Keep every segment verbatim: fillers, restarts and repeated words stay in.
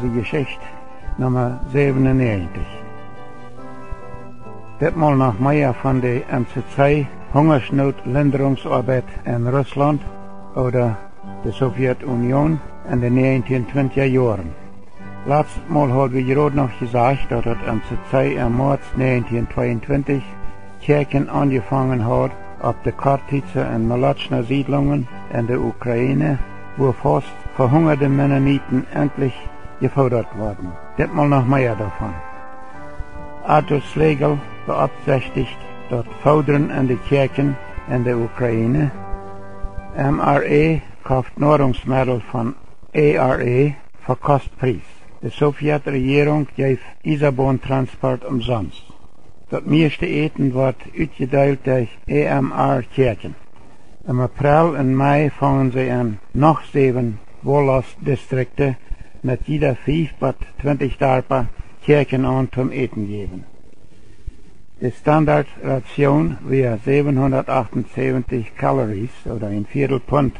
Jeschicht Numma säwen un näajentich. Ditmol noch mea von de M C C Hungersnootlinderungsoabeit en Russland ooda de Sowjetunion en de näajentieen twintja Joaren. Latstmol haud wie jrod noch jesajcht, daut daut M C C em Moaz näajentieen tweeuntwintich Kjäakjen aunjefongen haud opp de Khortytsa un Molotschna Siedlungen en de Ukraine, wua faust vehungade Mennoniten entlich jefoodat worden. Ditmol noch mea doavon. Artur Schlegel beopsichtich daut Foodren en de Kjäakjen en de Ukraine. M R E koft Noarungsmeddel von A R E fa Kostpries. De Sowjetrejierunk jeef Iesabontransport omsonst. Daut mieeschte Äten wort utjedeelt derch A M R Kjäakjen. Em April un Mai fungen see aun, noch säwen Wolostdistrikte met jieda fief bat twintich Darpa Kjäakjen aun toom Äten jäwen. De Standardration wia säwenhundatachtunsäwentich Calories, ooda een Viedel Punt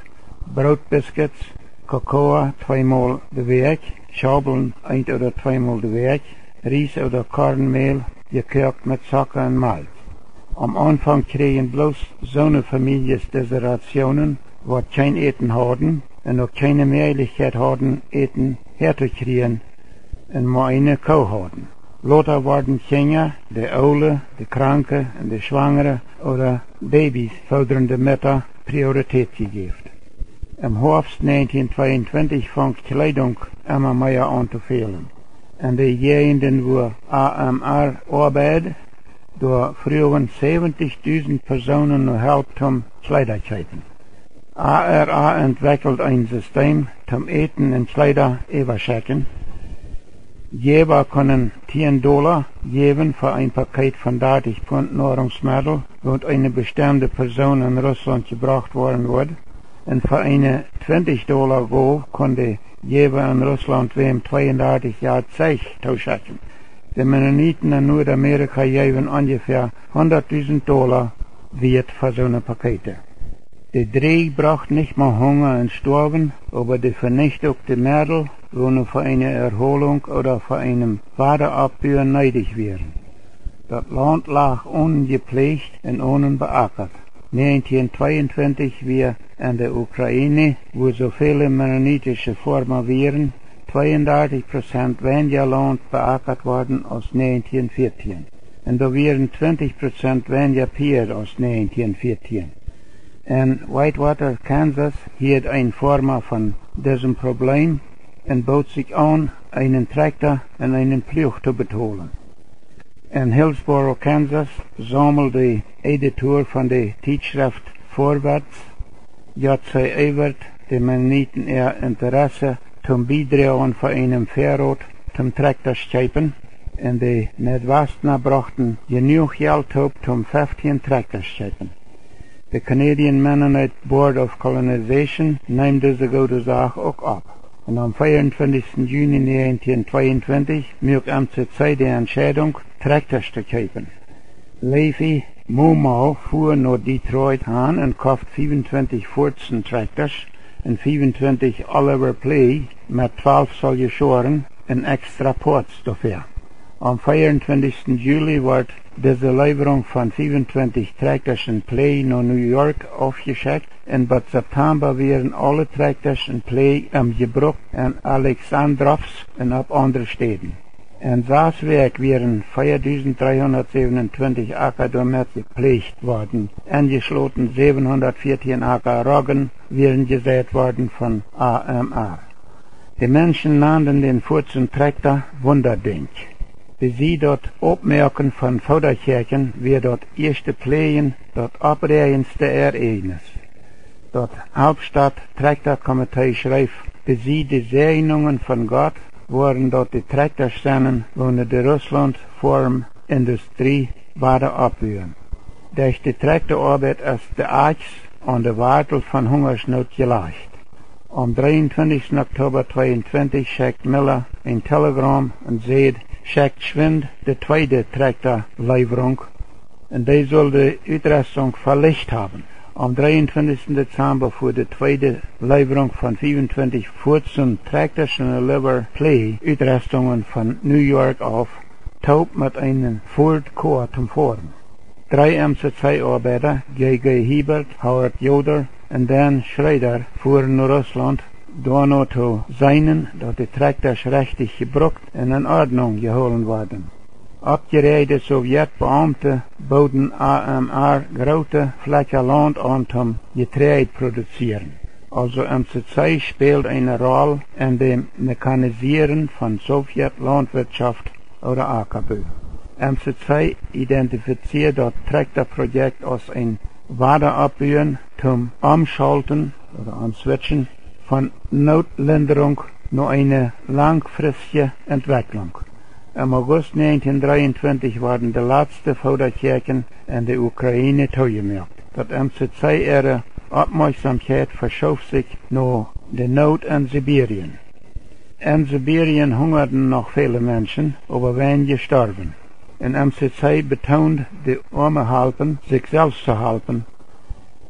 Brootbiscuits, Cocoa tweemol de Wäakj, Schaublen eent ooda tweemol de Wäakj, Ries ooda Kornmäl, jekoakt met Zocka un Malkj. Aum Aunfank kjrieejen bloos soone Famieljes dise Rationen, waut kjeen Äten hauden un uk kjeene Mäajlichkjeit hauden, Äten häatokjrieen un mau eene Koo hauden. Lota worden Kjinja, de Oole, de Kranke un de Schwangre ooda Babys foodrende Mutta Priorität jejäft. Em Hoafst näajentieen tweeuntwintich funk Kjleedunk emma mea aun to fälen. En de Jäajenden, wua A M R oabeid, doa fruagen säwentijdusent Persoonen no Help toom Kjleeda kjeepen. A R A entwekjeld een Sisteem toom Äten un Kjleeda äwaschekjen. Jäwa kunnen tieen Dola jäwen fa een Pakeet von dartich Punt Noarungsmeddel, waut eene bestemde Persoon en Russlaunt jebrocht woaren wudd, un fa eene twintich Dola Gow kunn de Jäwa en Russlaunt wäm tweeundartich Joa Zeich tooschekjen. De Mennoniten en Nuadamerika jeewen onjefäa hundatdusent Dola wieet fa soone Pakete. De Dräaj brocht nich mau Hunga un Stoawen, oba dee venicht uk de Meddel, woone fa eene Erholunk ooda fa eenem Wadaoppbuen needich wieren. Daut Launt lach onjepläajt un onbeakat. Näajentieen tweeuntwintich wia en de Ukraine, wua soo väle mennonitische Forma wieren, tweeundartich Prozent weinja Launt beakat worden aus näajentieen fiatieen. Un doa wieren twintich Prozent weinja Pieed aus näajentieen fiatieen. En Whitewater, Kansas, hieed een Forma von disem Probleem un boot sikj aun, eenen Trakjta un eenen Pluach to betolen. En Hillsboro, Kansas, saumeld de Editor von de Tietschreft Vorwärts, J C Ewert, de Mennoniten äa Interesse toom Biedroagen fa eenem Väarot toom Trakjtasch kjeepen, un de Midwestna brochten jenuach Jelt toop toom feftieen Trakjtasch kjeepen. De Canadian Mennonite Board of Colonization neem dise goode Sach uk opp. Un aum veeauntwintichsten Juni näajentieen tweeuntwintich muak M C C de Entscheidunk, Trakjtasch to kjeepen. Levi Mumo fua no Detroit han un koft fiewuntwintich Fordson Trakjtasch un fiewuntwintich Oliver Pley met twalf Soldaten un extra Parts doafäa. Aum veeauntwintichsten Juli wort dise Leewerunk von fiewuntwintich Trakjtasch un Pley no New York aufjeschekjt, un bat September wieren aule Trakjtasch un Pley em Jebruck en Alexandrowsk un opp aundre Städen. En sas Wäakj wieren veadusent dreehundatsäwenuntwintich Aka doamet jepläajt worden, enjeschloten säwenhundatfiatieen Aka Roggen wieren jeseit worden von A M R. De Menschen nanden dän Fordson Trakjta Wundadenkj. Bie sied daut Oppmoaken von Foodakäakjen wia daut ieeschte Pläajen daut oppräajendste Ereignis. Daut Hauptstadt Trakjta Komitee schreef: Bie sied de Säajnungen von Gott woaren daut de Trakjtasch sennen, woone de Russland Form Industrie wada oppbuen. Derch de Trakjtaoabeit es de Akjs aun de Wartel von Hungersnoot jelajcht. Aum dreeuntwintichsten Oktober tweeuntwintich schekjt Miller een Telegram un säd: Schekjt schwind de tweede Trakjtaleewerunk. Un dee sull de Utrustunk velicht haben. Aum dreeuntwintichsten Dezamba fua de tweede Leewerunk von fiefuntwintich Foots un Trakjtasch un Lever Play Utrestungen von New York auf, toop met eenen Ford Ka toom Foaren. Dree M C C Oabeida, J G Hiebert, Howard Yoder un Dan Schrader, fuaren no Russlaunt, doano to seenen, daut de Trakjtasch rechtich jebrukt un en Ordnunk jehoolen worden. Oppjeräajde Sowjetbeaumte booden A M R groote Flakjen Launt aun toom Jetreid produzieren. Aulsoo M C C späld eene Roll en däm Mechanisieren von Sowjet Launtwirtschaft ooda Ackerboo. M C C identifizieed daut Trakjtaprojekt aus een Wadaoppbuen toom Omschaulten ooda Omswitchen von Nootlinderunk no eene langfristje Entwekjlunk. Em August negentien dreeuntwintich worden de latste Foodakjäakjen en de Ukraine toojemoakt. Daut M C C äare Oppmoakjsomkjeit veschoof sikj no de Noot en Sibirien. En Sibirien hungaden noch väle Menschen, oba weinje storwen. Un M C C betoond de Oame halpen, sikj selfst to halpen,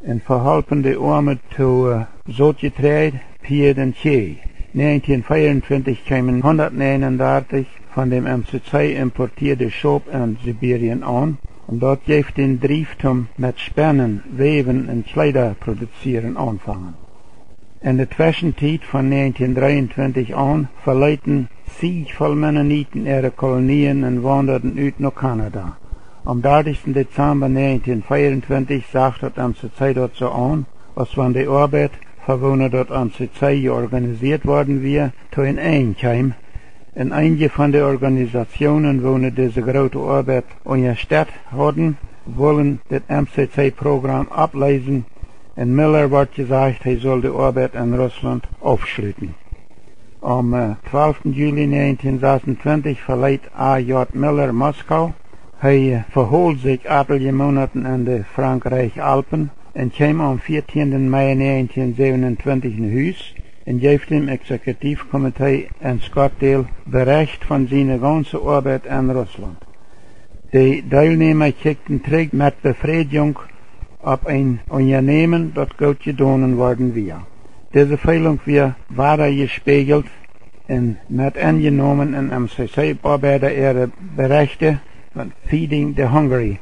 un veholpen de Oame to, äh, Sotjetreid, Pieed un Kjieej. Negentien veeauntwintich kjeemen hundatnäajenundartich von däm M C C importieede Schop en Sibirien aun, un daut jeef dän Drief toom met Spennen, Wäwen un Kjleeda produzieren aunfangen. En de Tweschentiet von negentien dreeuntwintich aun veleeten Siech voll Mennoniten äare Kolonien un waundaden ut no Kanada. Aum dartichsten Dezamba negentien veeauntwintich sach daut M C C daut soo aun, aus wan de Oabeit, fa woone daut M C C jeorganisieet worden wia, to een Enj kjeem, un eenje von de Organisatsionen, woone dise groote Oabeit unjastett hauden, wullen dit M C C Program oppleesen, un Miller wort jesajcht, hee sull de Oabeit en Russlaunt aufschluten. Aum, äh, twalften Juli negentien sasuntwintich veleet A J Miller Moskau. Hee, äh, vehool sikj atelje Moonaten en de Frankreich Alpen un kjeem aum vieetieenden Mei negentien säwenuntwintich no Hus un jeef däm Exekutivkomitee en Scottsdale Berecht von siene gaunze Oabeit en Russlaunt. De Deelnäma kjikjten trigj met Befrädjunk opp een Unjanämen, daut goot jedonen worden wia. Dise Feelunk wia wada jespäajelt un met enjenomen en M C C Oabeida äare Berechte von Feeding the Hungry,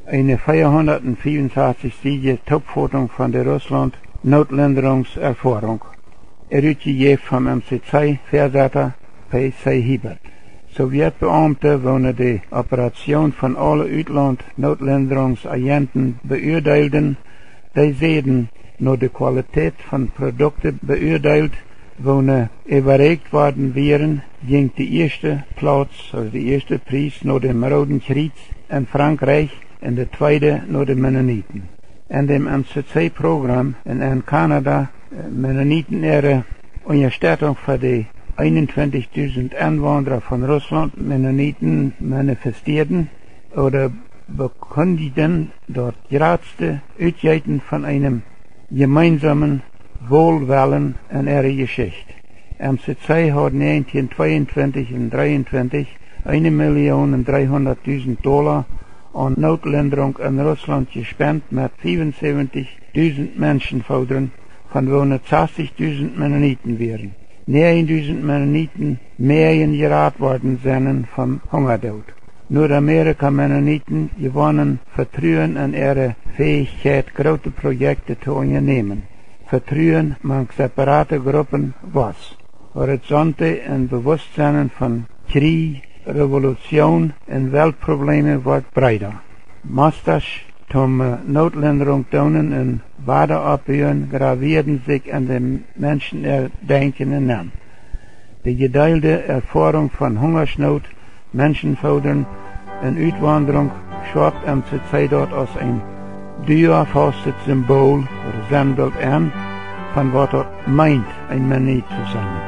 eene veahundatfiefunsastich siedje Toopfotunk von de Russlaunt Nootlinderungserfoarunk, erutjejäft vom M C C Väasetta P C Hiebert. Sowjetbeaumte, woone de Operation von aule Utlaunt Nootlinderungsagenten beuadeelden, dee säden, no de Qualität von Produkte beuadeelt, woone äwaräakjt worden wieren, jinkj de ieeschte Plauz, aulsoo de ieeschte Pries, no däm Rooden Kjriez en Frankreich un de tweede no de Mennoniten. En däm M C C Program un en Kanada, äh, Mennoniten äare Unjastettunk fa de eenuntwintichdusent Enwaundra von Russlaunt, Mennoniten, manifestieeden ooda bekundijden daut jratste Utjeeten von eenem jemeensomen Wolwellen en äare Jeschicht. M C C haud negentien tweeuntwintich un dreeuntwintich eene Million un dreehundatdusent Dolla aun Nootlinderunk en Russlaunt jespent met fiefunsebentijdusent Menschenfoodren, von woone sastijdusent Mennoniten wieren. Näajendusent Mennoniten muaken jerat worden sennen vom Hungadoot. Nuadamerika Mennoniten jewonnen Vetruen en äare Fäichkjeit, groote Projekte to unjanämen. Vetruen mank separate Gruppen wos. Horizonten un Bewusstsennen von Kjrieej, Revolution un Weltprobleme wort breeda. Mustasch toom, äh, Nootlinderunk doonen un Wadaoppbuen gravieeden sikj en de Menschen äa Denkjen enenn. De jedeelde Erfoarunk von Hungasnoot, Menschenfoodren un Utwaundrunk schauft M C C daut aus een duafaustet Symbol ooda Sennbilt en, von waut daut meent, een Mennonit to sennen.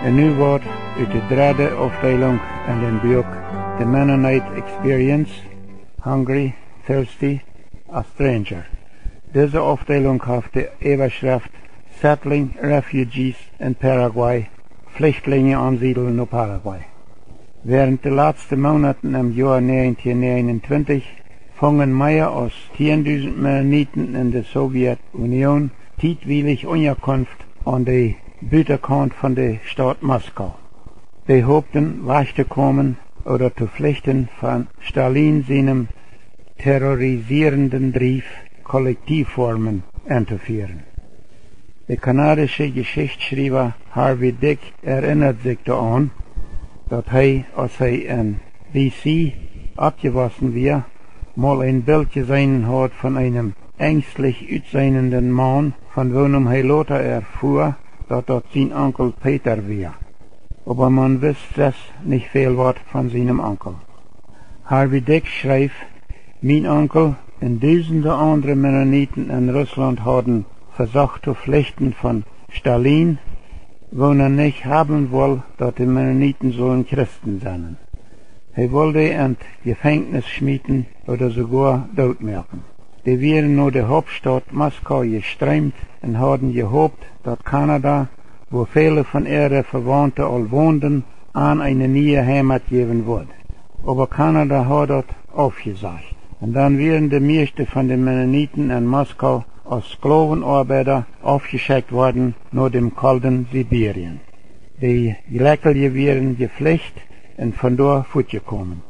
Un nu woat ut de dredde Aufdeelunk en dän Buak The Mennonite Experience, Hungry, Thirsty, a Stranger. Dise Aufdeelunk haft de Äwaschreft Settling Refugees in Paraguay, Flichtlinje aunsiedlen no Paraguay. Während de latste Moonaten em Joa näajentieen näajenuntwintich fungen mea aus tieendusent Mennoniten en de Sowjetunion tietwielich Unjakunft aun de Butakaunt von de Staut Moskau. Dee hopten, wajch to komen ooda to flichten von Stalin sienem terrorisierenden Drief, Kollektivformen entofieren. De kanadische Jeschichtschriewa Harvey Dick erinnat sikj doaraun, daut hee, aus hee en D C oppjewossen wia, mol een Bilt jeseenen haud von eenem enjstlich utseenenden Maun, von woonem hee lota erfua, daut daut sien Onkel Peter wia. Oba maun wist sest nich väl waut von sienem Onkel. Harvey Dick schreef: Mien Onkel un dusende aundre Mennoniten en Russlaunt hauden vesocht to flichten von Stalin, woona nich haben wull, daut de Mennoniten sullen Christen sennen. Hee wull dee en Jefenkjnis schmieten ooda soogoa dootmoaken. Dee wieren no de Hauptstaut Moskau jestreemt un hauden jehopt, daut Kanada, wua väle von äare Vewaunte aul wonden, an eene niee Heimat jäwen wudd. Oba Kanada haud daut aufjesajcht. Un dan wieren de mieeschte von de Mennoniten en Moskau aus Skloweoabeida aufjeschekjt worden no däm kolden Sibirien. De Jlekjelje wieren jeflicht un von doa fuatjekomen.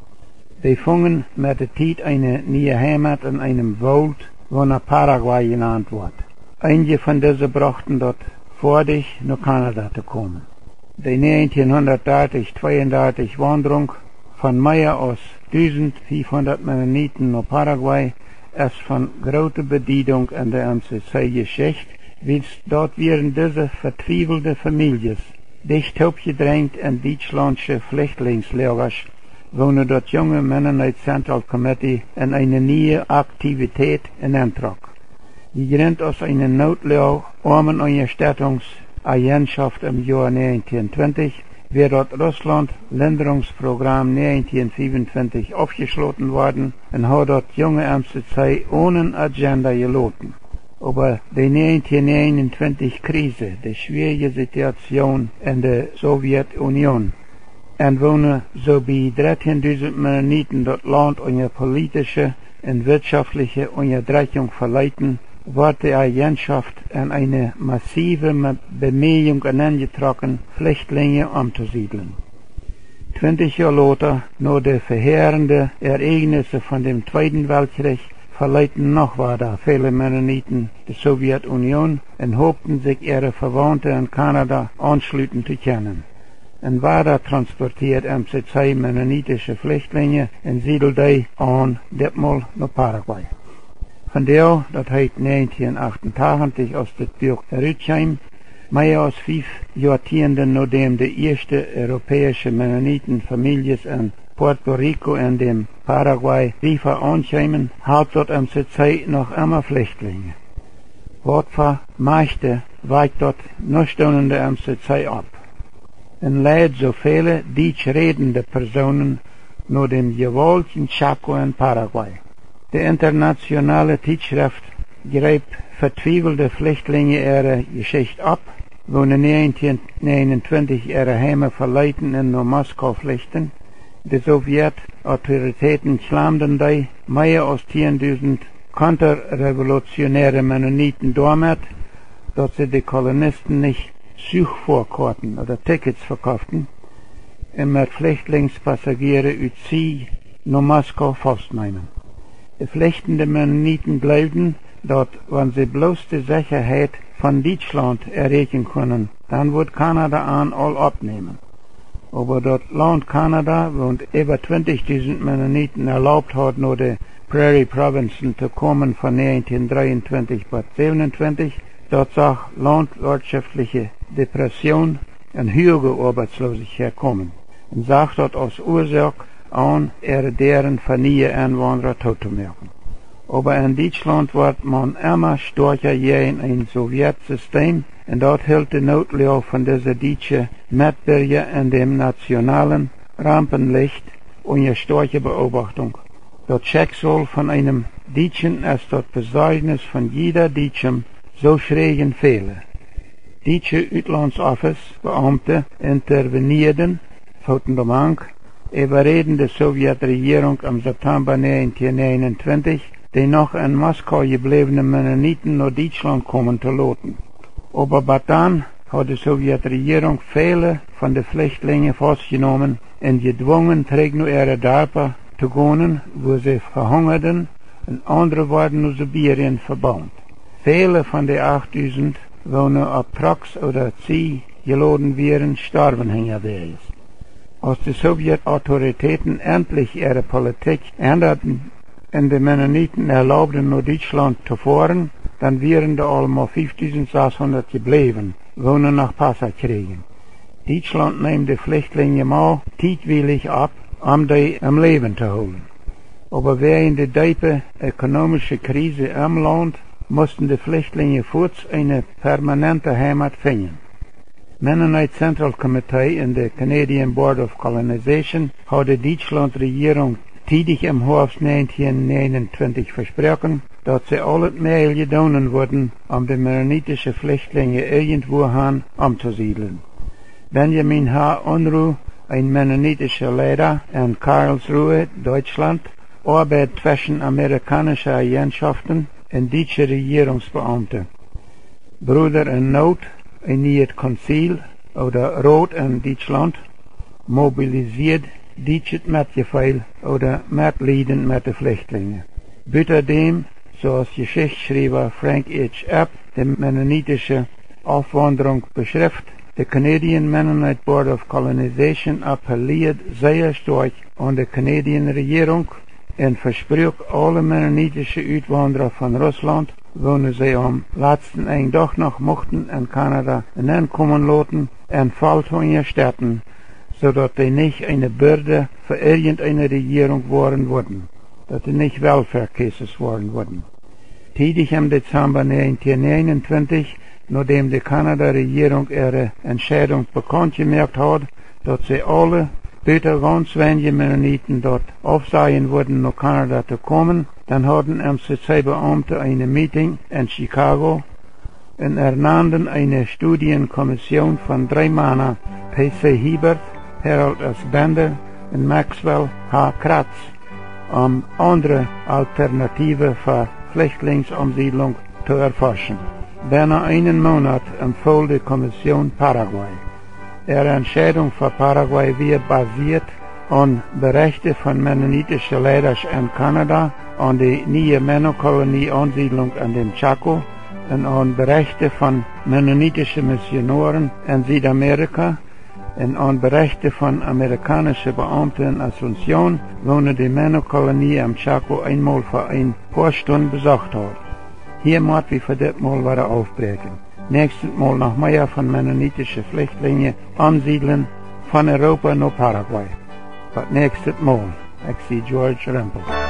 Dee fungen met de Tiet eene niee Heimat en eenem Woolt, woona Paraguay jenant woat. Eenje von dise brochten daut foadich, no Kanada to komen. De näajentieen dartich, tweeundartich Waundrunk von mea aus dusent fiefhundat Mennoniten no Paraguay es von groote Bediedunk en de M C C Jeschicht, wiels daut wieren dise vetwiewelde Famieljes, dicht toopjedrenjt en dietschlaundsche Flichtlingsloagasch, woone daut junge Mennonite Central Committee en eene niee Aktiwität enentrok. Jejrint aus eene Nootloag-Oamenunjastettungs-Agentschoft em Joa näajentieen twintich, wia daut Russlaunt-Lindrungsprogramm näajentieen fiewuntwintich aufjeschloten worden un haud daut junge M C C onen Agenda jeloten. Oba de näajentieen näajenuntwintich Krise, de schwierje Situation en de Sowjetunion, en woone soo bie drettieendusent Mennoniten daut Launt unja politische un wirtschoftliche Unjadrekjunk veleeten, wort de Agentschoft en eene massive Me-, Bemeejunk enenjetrocken, Flichtlinje omtosiedlen. Twintich Joa lota, no de veheerende Ereignisse von däm Tweeden Weltkjrich, veleeten noch wada väle Mennoniten de Sowjetunion un hopten sikj äare Vewaunte en Kanada aunschluten to kjennen. Un wada transportieed M C C mennonitische Flichtlinje un siedeld dee aun, ditmol no Paraguay. Vondoag, daut heet näajentieen achtentachentich, aus dit Buak rutkjeem, mea aus fief Joatieenden nodäm de ieeschte europäische Mennoniten-Famieljes en Puerto Rico en däm Paraguay River aunkjeemen, haft daut M C C noch emma Flichtlinje. Waut fa Majchte wajcht daut nu stonende M C C opp un leid soo väle dietsch rädende Persoonen no däm jewaultjen Chaco en Paraguay. De internationale Tiedschreft jreep vetwiewelde Flichtlinje äare Jeschicht opp, woone näajentieen näajenuntwintich äare Heime veleeten un no Moskau flichten. De Sowjetautoritäten klamden dee mea aus tieendusent kontrarevolutionäare Mennoniten doamet, daut see de Kolonisten nich Zuchfoakoaten ooda Tickets vekofften un met Flichtlingspassagere ut Ziel no Moskau faustneemen. De flichtende Mennoniten jleewden, daut wan see bloos de Sechaheit von Dietschlaunt erräkjnen kunnen, dan wudd Kanada an aul oppnämen. Oba daut Launt Kanada, waut äwa twintich dusent Mennoniten erlaubt haud, no de Prairie Provinzen to komen von näajentieen dreeuntwintich bat säwenuntwintich, daut sach launtwirtschoftliche Depression un huage Oabeitslosichkjeit komen un sach daut aus Uasoak aun, äare Däaren fa niee Enwaundra tootomoaken. Oba en Dietschlaunt wort maun emma stoakja jäajen een Sowjetsistem, un daut hilt de Nootloag von dise dietsche Metbirja en däm nationalen Rampenlicht unja stoakje Beobachtunk. Daut Schekjsal von eenem Dietschen es daut Besorjnis von jieda Dietschem, soo schrieen väle. Dietsche Utlandsoffice-Beaumte intervenieden, foten doamank, äwaräden de Sowjetregierunk em September negentien negenentwintich, de noch en Moskau jebläwne Mennoniten no Dietschlaunt komen to loten. Oba bat dan haud de Sowjetregierunk väle von de Flichtlinje faustjenomen un jedwungen, trigj no äare Darpa to gonen, wua see vehungaden, un aundre worden no Sibirien vebaunt. Väle von de achtdusent, woone opp Trucks ooda Zieej jeloden wieren, storwen hinjawäajes. Aus de Sowjetautoritäten entlich äare Politik endaden un de Mennoniten erlaubden, no Dietschlaunt to foaren, dan wieren doa aul mau fiefdusentsasshunnat jebläwen, woone noch Passa kjrieejen. Dietschlaunt neem de Flichtlinje mau tietwielich opp, om dee em Läwen to hoolen. Oba wäajen de deepe ökonomische Krise em Launt musten de Flichtlinje fuaz eene permanente Heimat finjen. Mennonite Central Committee un de Canadian Board of Colonization hauden de Dietschlaunt Regierunk tiedich em Hoafst negentien negenentwintich vesproaken, daut see aulet mäajelje doonen wudden, om de mennonitische Flichtlinje irjentwua han omtosiedlen. Benjamin H. Unruh, een mennonitischa Leida en Karlsruhe, Dietschlaunt, oabeid tweschen amerikaunische Agentschoften un dietsche Regierungsbeaumte. Brooda en Noot, een nieet Konzil ooda Rot en Dietschlaunt, mobilisieed dietschet Metjefeel ooda Metlieden met de Flichtlinje. Buta däm, soo aus Jeschichtschriewa Frank H. Epp de mennonitische Aufwaundrunk beschrift, de Canadian Mennonite Board of Colonization appelieed sea stoakj aun de Canadian Regierunk un vespruak aule mennonitische Utwaundra von Russlaunt, woone see aum latsten Enj doch noch muchten en Kanada nenkomen loten, en voll to unjastetten, soo daut dee nich eene Bürda fa irjenteene Regierunk woaren wudden, daut dee nich Welfare Cases woaren wudden. Tiedich em Dezamba negentien negenentwintich, nodäm de Kanada Regierunk äare Entscheidunk bekaunt jemoakt haud, daut see aule, buta gaunz weinje Mennoniten, daut aufsajen wudden, no Kanada to komen, dan hauden M C C Beaumte eene Meeting en Chicago un ernanden eene Studienkommission von dree Mana, P C Hiebert, Harold S. Bender un Maxwell H. Kratz, om aundre Alternativen fa Flichtlingsomsiedlunk to erforschen. Bennen eenen Moonat empfool de Kommission Paraguay. Äare Entscheidunk fa Paraguay wia basieet aun Berechte von mennonitische Leidasch en Kanada, aun de niee Menno-Kolonie-Aunsiedlunk aun däm Chaco un aun Berechte von mennonitische Missionoaren en Südamerika un aun Berechte von amerikaunische Beaumte en Asunción, woone de Menno-Kolonie aum Chaco eenmol fa een poa Stund besocht haud. Hia mott wie fa dit Mol wada aufbräakjen. Näakjstet Mol noch mea von mennonitische Flichtlinje omsiedlen von Europa no Paraguay. Bat näakjstet Mol, ekj sie George Rempel.